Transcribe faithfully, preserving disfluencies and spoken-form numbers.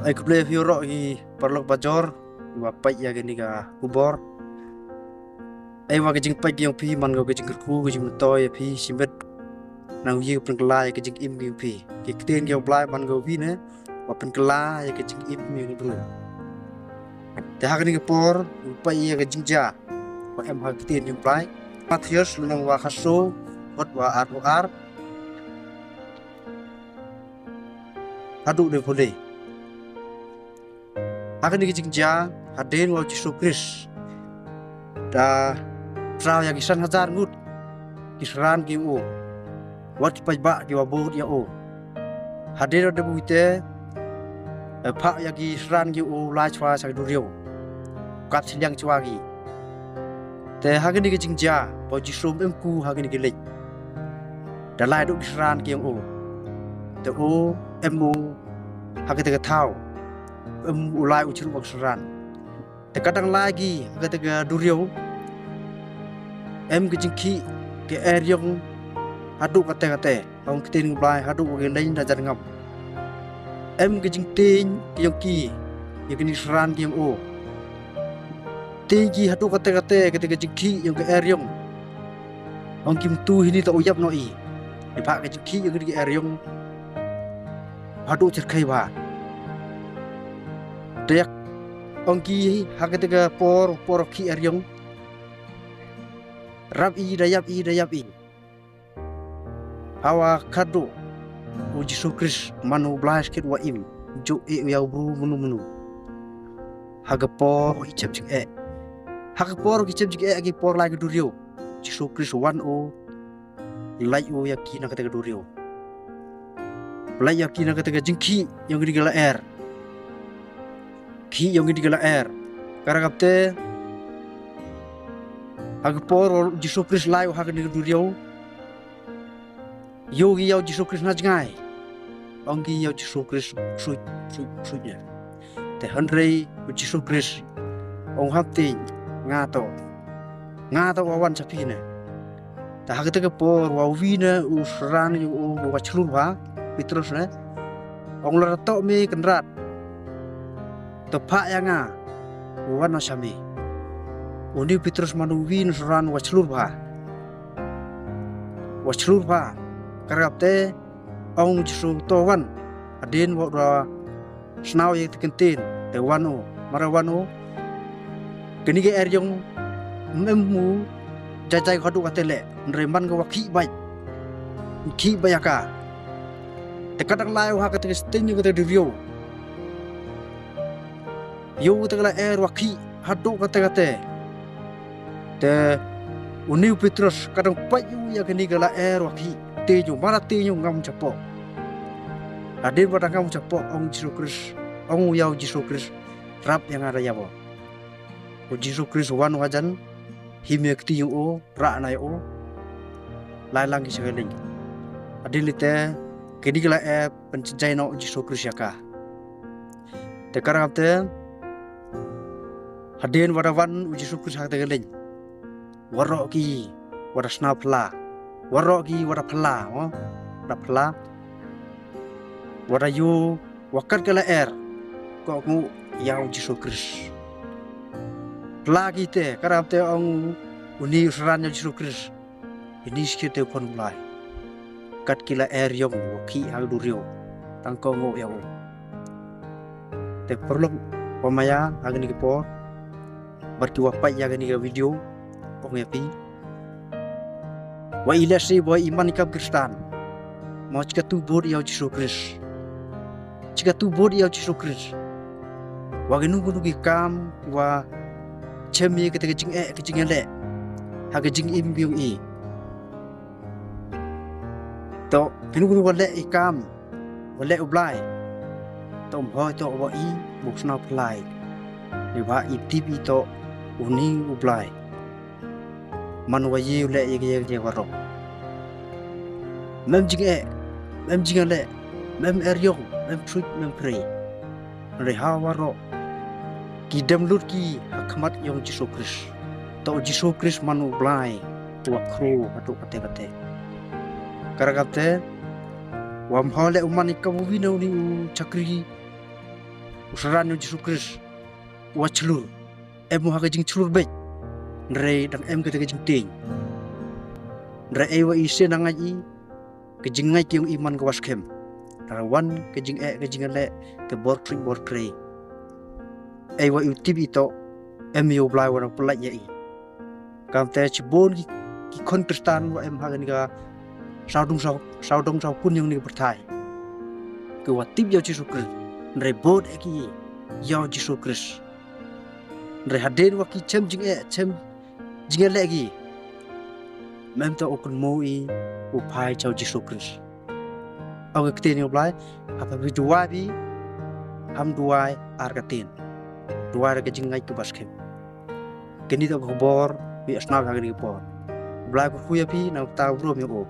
Ai khublei ïa phi baroh ki paralok bajor, wa peit ïa kane ka khubor. Ai wa ka jingpeit ka jong phi man ka jingkyrkhu ka jingmyntoi ïa phi shimet. Nang ïa ka pynkylla ïa ka jingim ka jong phi. Ki ktien ka jong u Blei man ka wi ne, wa pynkylla ïa ka jingim ka jong u. Te ha kane ka por, peit ïa ka jingjia wa em ha ka ktien ka jong u Blei. Mathaios lynnong wa khatsaw, dkhot wa arphew ar. Haduh dkhot pule. Ha kane ka jingjia, hadien wa u Jisu Khrist da phraw ïa ki san hajar ngut ki synran ki jong u, wat ki paidbah ki wa bud ïa u. Hadien wa da bud te, eh, phah ïa ki synran ki jong u lai chwa sha ka duriaw, kat shiliang chwa ki. Te ha kane ka jingjia, ba u Jisu em ku ha kane ka lieng, da lai duh ki synran ki jong u. Te u em u ha kata ka thaw, em u lai u chirup wa ki synran. Te ka dang lai ki ha kata ka duriaw, em ka jingkhih ka eriong haduh kata kata. Ong ka ktien u Blei, haduh wa ki leng da jan ngam. Em ka jingtieng ka jong ki ïa kine ki synran ki jong u. Tieng ki haduh kata kata, kata ka jingkhih jong ka eriong. Ong kim tu hi ni, to u ïap noh i. Ni pha ka jingkhih jong kine ki eriong haduh chyrkhei bha. Te ïa ong ki ha kata ka por, por khih eriong, rap i, da ïap i, da ïap i. Hawa khadduh u Jisu Khrist, man u Blei skit wa im, ju e u ïa u bru munu munu. Ha ka por ki chem jingeh. Ha ka por ki chem jingeh, ki por lai ka duriaw, Jisu Khrist wan u, lait u ïa ki na kata ka duriaw. Lait ïa ki na kata ka jingkhih jong kine ki lyer. Khih jong kine ki lyer. Ka rakam te, ha ka por u Jisu Khrist lai u ha kane ka duriaw, ïoh ki ïa u Jisu Khrist na jngai. Ong ki ïa u Jisu Khrist, suit, suit, suit ïa. Te hynrei u Jisu Khrist ong, hap tieng, nga to. Nga to wa wan sha phi ne. Te ha kata ka por wa wi ne u synran u, u wa shlur bha, Petros ne. Ong, lada to me Kynrad, to phah ïa nga wan sha me. Une u Petros man u wi ne u synran wa shlur bha. Wa shlur bha. Ka rakam te ong u Jisu, to wan. Hadien wa u da sngew ïa ka ktien, te wan u. Mar wan u, kane ka eriong em u jai jai haduh kata leh, hynrei man ka wa khih beit. Khih beit ïa ka. Te ka dang lai u ha kata ka stieng, kata ka duriaw, ïoh kata ka lyer wa khih haduh kata kata. Te une u Petros ka dang peit ïa kane ka lyer wa khih, tieng u, mar tieng u ngam chapoh. Hadien wa da ngam chapoh, ong Jisu Khrist, ong ïa u Jisu Khrist, rap ïa nga da ïa bo. U Jisu Khrist wan u hajan, him ïa ka tieng u, rah na ïa u, lai lang ki sha ka lieng. Hadien lite, kane ka lyer pynsynjai noh u Jisu Khrist ïa ka. Te ka rakam te, hadien wa da wan u Jisu Khrist ha kata ka lieng, waroh ki wa da sna phylla. Waroh ki wa da phylla, wa da phylla. Wa da ïoh wa kat ka lyer, kohnguh ïa u Jisu Khrist. Phylla ki te, ka rakam te ong une u synran ïa u Jisu Khrist, ini skit te u Khun u Blei. Kat ki lyer eriong wa khih ha ka duriaw, tang kohnguh ïa u. Te paralok wa maya, ha kane ka por, bad ki wa peit ïa kane ka video, ong ïa phi, wa i lehse, wa i man i kam Khristan, mo, chi katto bud ïa u Jisu Khrist. Chi katto bud ïa u Jisu Khrist. Wa kino kino ki kam wa chem ïa kata ka jingeh, ka jingeh leh ha ka jingim biang i. To kino kino wa leh i kam wa leh u Blei, to ym hoi to wa i, mo, sna phylla. Ni wa i tip i to une u Blei, man wa ïoh leh ïa ka ïa ka waroh. Mem jingeh, mem jingleh, mem eriong, mem pyrshah, mem pyrshah. Hynrei ha waroh ki dem lut ki ha khmat ïa u Jisu Khrist. To u Jisu Khrist man u Blei wa khro haduh kate kate. Ka rakam te, wa ym hoi leh u man i kam u wina u ni u chakri u Trai u Jisu Khrist u wa chlur. Em u ha ka jingchlur beit, hynrei dang em kata ka jingtieng. Hynrei ei wa i sien nang ai i ka jingngeit ki yong i man ka wa skhem. Hynrei wan ka jingeh ka jingeh leh, ka bor trei bor trei. Ei wa i u tip i to, em i u Blai wa nang pynlait ïa i. Kamte shibun ki, ki khon Khristan wa em ha kane ka sawdong saw, sawdong sawkun yong kane ka pyrthai, ki wa tip ïa u Jisu Khrist, hynrei bud eh ki ïa u Jisu Khrist. Hynrei hadien wa ki chem jingeh, chem jingeh leh ki, mem to u kynmaw i u phai cha u Jisu Khrist. Ong ka ktien yong u Blai, haba phi duwai phi, ham duwai ar ka ktien. Duwai da ka jingngeit ka ba skhem. Kane to ka bor phi sngap ha kane ka bor. U Blai u kyrkhu ïa phi, nangta u burom ïa u.